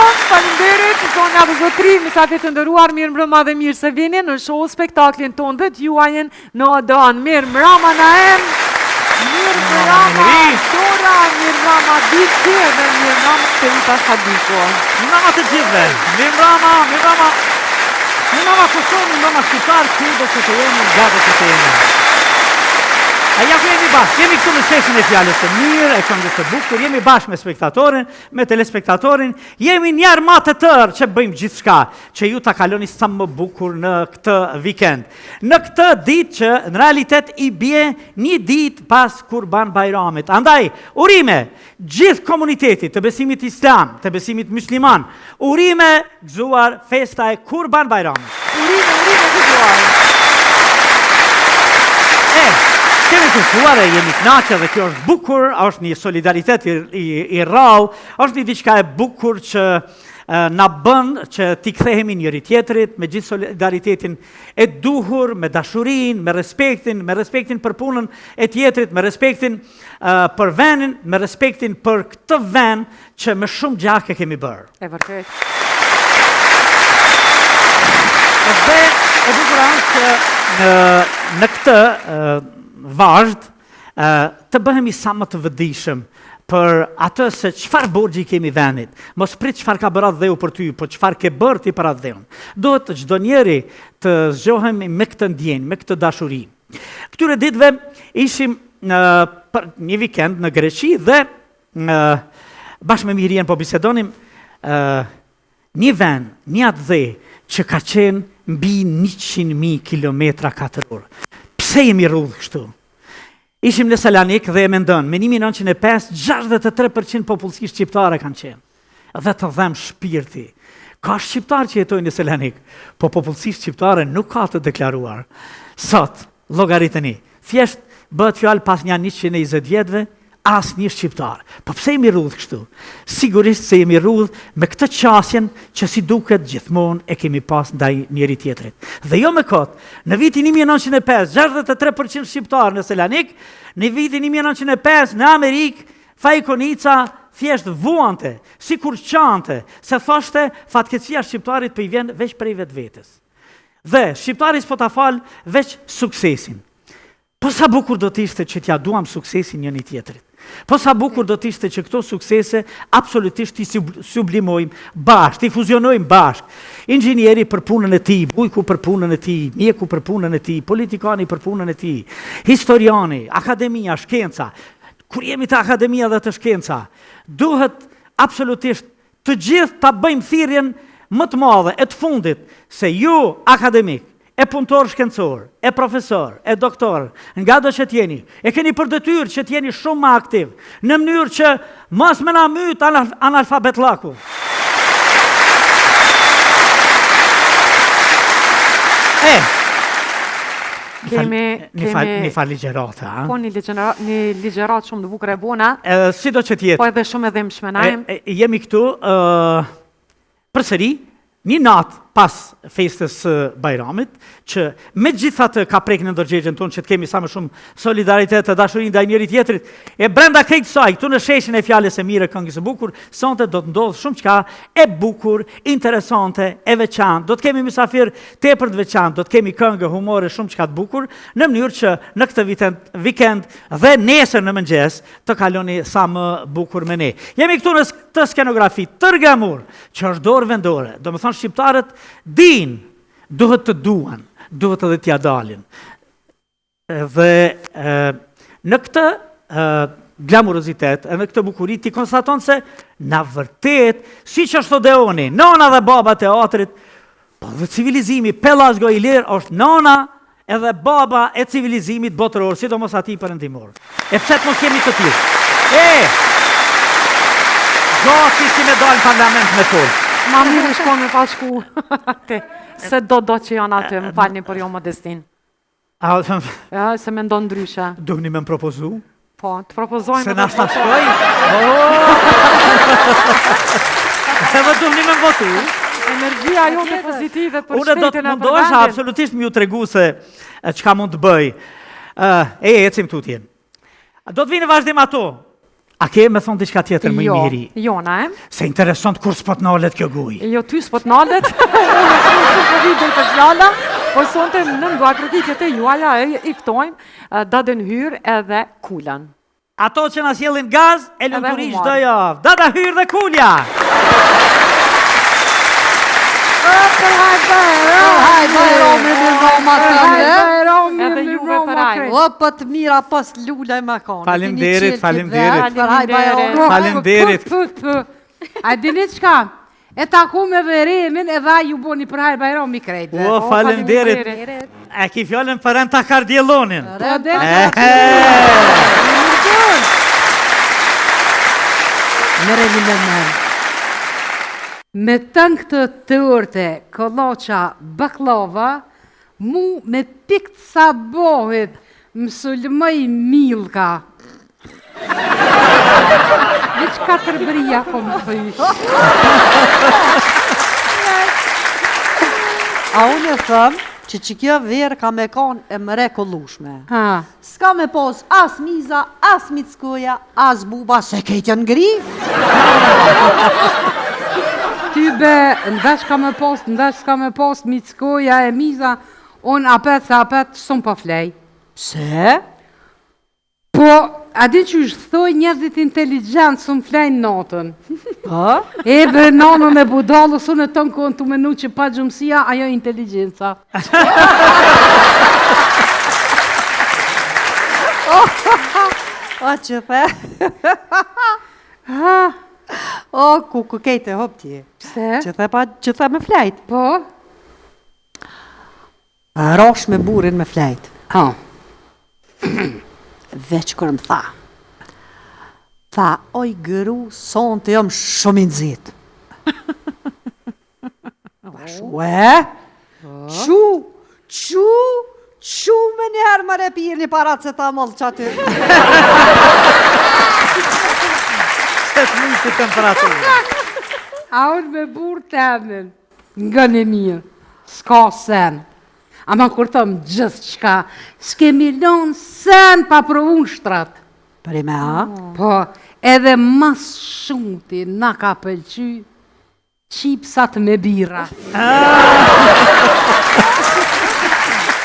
Shumë, faleminderit, zonja dhe zotërinj, mysafirë të nderuar, mirëmbrëma dhe mirë se vini në show spektaklin tonë dhe t'juajin në Odeon. Mirëmbrëma Naim, mirëmbrëma Dora, mirëmbrëma Diki dhe mirëmbrëma Teuta Sadiku. Mirëmbrëma të gjithëve, mirëmbrëma, mirëmbrëma, mirëmbrëma Kosovë, mirëmbrëma shqiptarë, kudo që të jeni, ngado që të jeni. E ja ku jemi bashkë, jemi këtu në sheshin e fjalës së mirë, e këngës së bukur, jemi bashkë me spektatorin, me telespektatorin, jemi një armatë të tërë që bëjmë gjithçka, që ju ta kaloni sa më bukur në këtë vikend. Në këtë ditë që në realitet i bie një ditë pas Kurban Bajramit. Andaj, urime gjithë komunitetit të besimit islam, të besimit musliman, urime gëzuar festa e Kurban Bajramit. Urime, urime gëzuar. E, kemi festuar e jemi knaqë dhe kjo është bukur, është një solidaritet i, i, i rrallë, është një diçka e bukur që na bën që t'i kthehemi njëri tjetrit me gjithë solidaritetin e duhur, me dashurinë, me respektin, me respektin për punën e tjetrit, me respektin për venin, me respektin për këtë ven që me shumë gjak e kemi bërë. E vërtet. Dhe e bukura është që në, në këtë vazhdë të bëhemi sa më të vetëdijshëm për atë se çfarë borxhi kemi venit. Mos prit çfarë ka bërë atdheu për ty, po çfarë ke bërë ti për atdheun. Duhet çdo njeri të zgjohemi me këtë ndjenjë, me këtë dashuri. Këtyre ditëve ishim në për një vikend në Greqi dhe në bashkë me Mirien po bisedonim ë një vend, një atdhe që ka qenë mbi 100.000 kilometra katror. Pse jemi rrudh kështu? Ishim në Selanik dhe e mendon, me 1905, 63% popullsi shqiptare kanë qenë. Dhe të dhem shpirti. Ka shqiptarë që jetojnë në Selanik, po popullsi shqiptare nuk ka të deklaruar. Sot, llogariteni, thjesht bëhet fjalë pas nja 120 vjetëve, asnjë shqiptar. Po pse jemi rrudh kështu? Sigurisht se jemi rrudh me këtë qasjen që si duket gjithmonë e kemi pas ndaj njëri tjetrit. Dhe jo me kot, në vitin 1905, 63% shqiptar në Selanik, në vitin 1905 në Amerikë, Faik Konica thjesht vuante, sikur qante, se thoshte fatkeqësia shqiptarit po i vjen veç prej vetvetes. Dhe shqiptari s'po ta fal veç suksesin. Po sa bukur do të ishte që t'ia duam suksesin njëri tjetrit. Po sa bukur do të ishte që këto suksese absolutisht t'i sublimojmë bashkë, t'i fuzionojmë bashkë. Inxhinieri për punën e tij, bujku për punën e tij, mjeku për punën e tij, politikani për punën e tij, historiani, akademia, shkenca, Kur jemi te akademia dhe te shkenca, duhet absolutisht të gjithë ta bëjmë thirrjen më të madhe e të fundit se ju akademik, e punëtor shkencor, e profesor, e doktor, ngado që të jeni, e keni për detyrë që të jeni shumë më aktiv, në mënyrë që mos me na myt analfabetllaku. E, Kemi, një fal, një fal ligjërate, a? Po, një ligjëratë, një ligjëratë shumë të bukur e bona. Edhe sido që të jetë. Po edhe shumë e dhimbshme, Naim. E, e, jemi këtu, uh, përsëri, një natë pas festës së Bajramit, që megjithatë ka prek në ndërgjegjen tonë që të kemi sa më shumë solidaritet e dashuri ndaj njëri tjetrit, e brenda krejt kësaj, këtu në sheshin e fjalës së mirë e këngës së bukur, sonte do të ndodhë shumëçka e bukur, interesante, e veçantë. Do të kemi mysafir tepër të veçantë, do të kemi këngë, humor e shumëçka të bukur, në mënyrë që në këtë vikend, vikend dhe nesër në mëngjes të kaloni sa më bukur me ne. Jemi këtu në këtë skenografi tërë glamur, që është dorë vendore. Domethënë shqiptarët dinë, duhet të duan, duhet edhe t'ia dalin. Dhe në këtë glamurozitet, edhe në këtë bukuri, ti konstaton se në vërtet, siç është Odeoni, nona dhe baba e teatrit, po dhe civilizimi pellazgo ilir është nona edhe baba e civilizimit botëror, sidomos atij perëndimor. E pse të mos jemi të tillë? E! Gati si me dalë në parlament me folë. Ma mirë shko me pa shku. Se do do që janë aty, më falni për jo modestinë. A, Ja, se mendon ndryshe. Doni me më propozu? Po, të propozojmë. Se nashta shkoj? Oh! Edhe doni me më votu? Energjia jote pozitive për Unë do të shtetin e për mundohesha vendin. absolutisht me ju tregu se e, çka mund të bëj. Ë, e ecim tutje. Do të vinë në vazhdim ato. A ke me thonë diçka tjetër më i jo, miri? Jo, Naim. Se interesant kur s'po të nalet kjo gojë. Jo, ty s'po të nalet. Unë s'po vi deri te fjala, por sonte nën duartrokitjet e juaja e i ftojmë Dadën Hyr edhe Kulën. Ato që na sjellin gaz e lumturi çdo javë. Dada Hyr dhe Kulja! Edhe juve për hajr. O, po të mira pas lule me konë. Faleminderit, faleminderit. Faleminderit. A dini çka? E takum edhe Remin edhe ai ju boni për hajr bajrami krejtve. O, faleminderit. E ki fjalën për rend ta kardjelonin. Po, dhe Merreni me men. Me tënë këtë torte, kollaça, bakllava, Mu me pikë të sabahit më sulmoi Milka. Veç katër brija po më thysh. A unë e thëm që që kjo verë ka me konë e mrekullushme. Ha. S'ka me pos as miza, as mickoja, as buba, se krejt janë gri. Ty be, ndash ka me pos, ndash s'ka me pos, mickoja e miza, unë apet se apet, s'un po flej. Pse? Po, a di qysh thojnë njerëzit inteligjent, s'un flejnë natën. Po? E bre nanën e budallës, unë e tonë kohën tu menu që pagjumësia, ajo inteligjenca. O, që the? Ha, O, ku, ku kejte hop ti? pse? Që the pa, që the me flejt? Po? Rosh me burrin me flejt. Ha. Veç kur më tha. Tha, oj gru, sonte jam shumë i nxehtë. Thash, ue, qu, qu, qu me njëherë më repirë një paracetamol që aty. Se të mujtë të temperaturë. A unë me burrë temin, ngën e mirë, s'ka sen. Ama kur thëm gjithçka, s'kemi lonë sen pa provu në shtrat. Për i me a? Po, edhe mas shumti na ka pëlqy Çipsat me birra.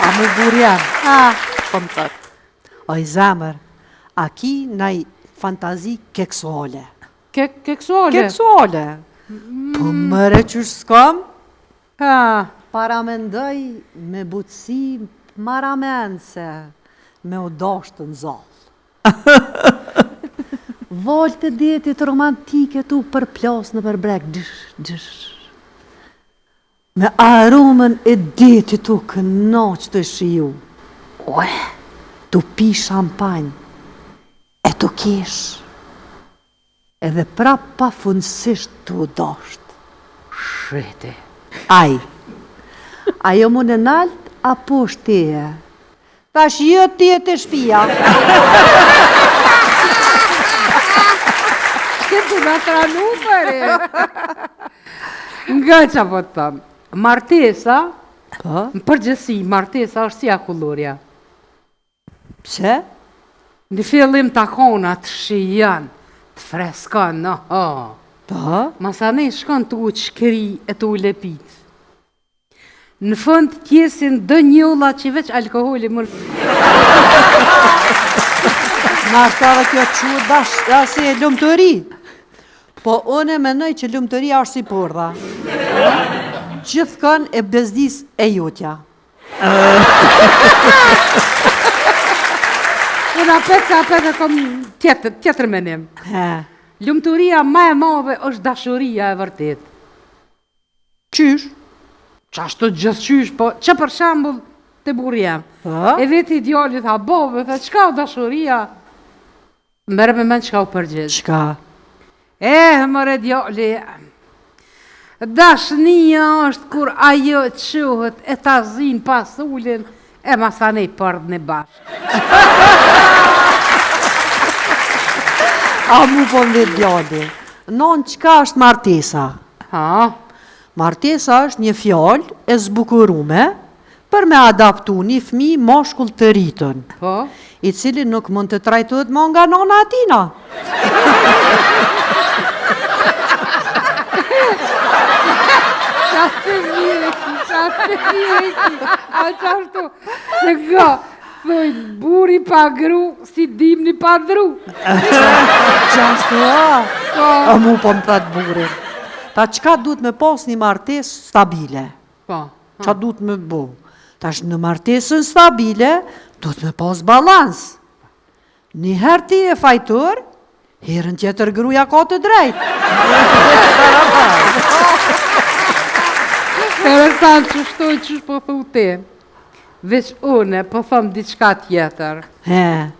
A mu burri jem? Ha. Po më thot. Oj zemër, a ki naj fantazi keksuale? Ke, keksuale? Keksuale. Po mëre qysh s'kam? Ha. Paramendoj me butësi maramense me u dashtë në zall. Valët e detit romantike tu përplas nëpër breg, dësh, dësh. Me aromën e detit tu kënaq tu shiju. Ue, tu pi shampanj e tu kesh. Edhe prap pafundësisht tu u dasht. Shete. Ai. A jom unë nalt a poshtë teje? Thash jo ti je te shpia. Ke tu na tranu për e. Nga ça po të thëm. Martesa, Po? në përgjithësi, martesa është si akullorja. Pse? Në fillim takona të shijon, të freskon, no, ho. Po? Masanej shkon tu u shkri e tu u lepit. Në fund t'jesin do njolla që veç alkoholi më... Nashta edhe kjo quhet dash, si e lumturi. Po unë e menoj që lumturia është si pordha. Gjithkon e bezdis e jotja. Unë apet se apet e kom tjetër, tjetër menim. He. Lumturia ma e madhe është dashuria e vërtet. Qysh? Qashtu gjithqysh, po që për shembull te burri jem. Po? E veti djali tha, babë, tha, çka o dashuria? Merre me mend çka u përgjigj. Çka? Eh, more djali. Dashnia është kur ajo çohet e ta zin pasulin e masanej përdhni bashkë. A mu po më vet djali. Non, çka është martesa? Ha? Martesa është një fjalë e zbukurume. Për me adaptu një fmi mashkull të rritun. Po. I cili nuk mund të trajtohet mo nga nona e tina. Qa të mirë ki, qa të mirë ki, a qashtu, se nga, thojnë, buri pa gru, si dimni pa dru. Qashtu, a? Po. A mu po më thët buri. Ta çka duhet me pas një martesë stabile? Po. Qa duhet me bo? Tash në martesën stabile, duhet me pas balans. Një herë ti je fajtor, herën tjetër gruja ka të drejtë. Interesant qështu qysh po thu ti. Veç une po thom diçka tjetër. He.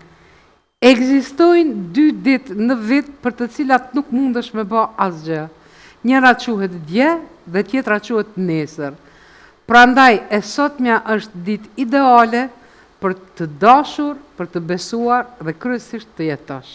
Ekzistojnë dy ditë në vit për të cilat nuk mundesh me ba asgjë. Njëra quhet dje dhe tjetra quhet nesër. Prandaj e sotmja është ditë ideale për të dashur, për të besuar dhe kryesisht të jetosh.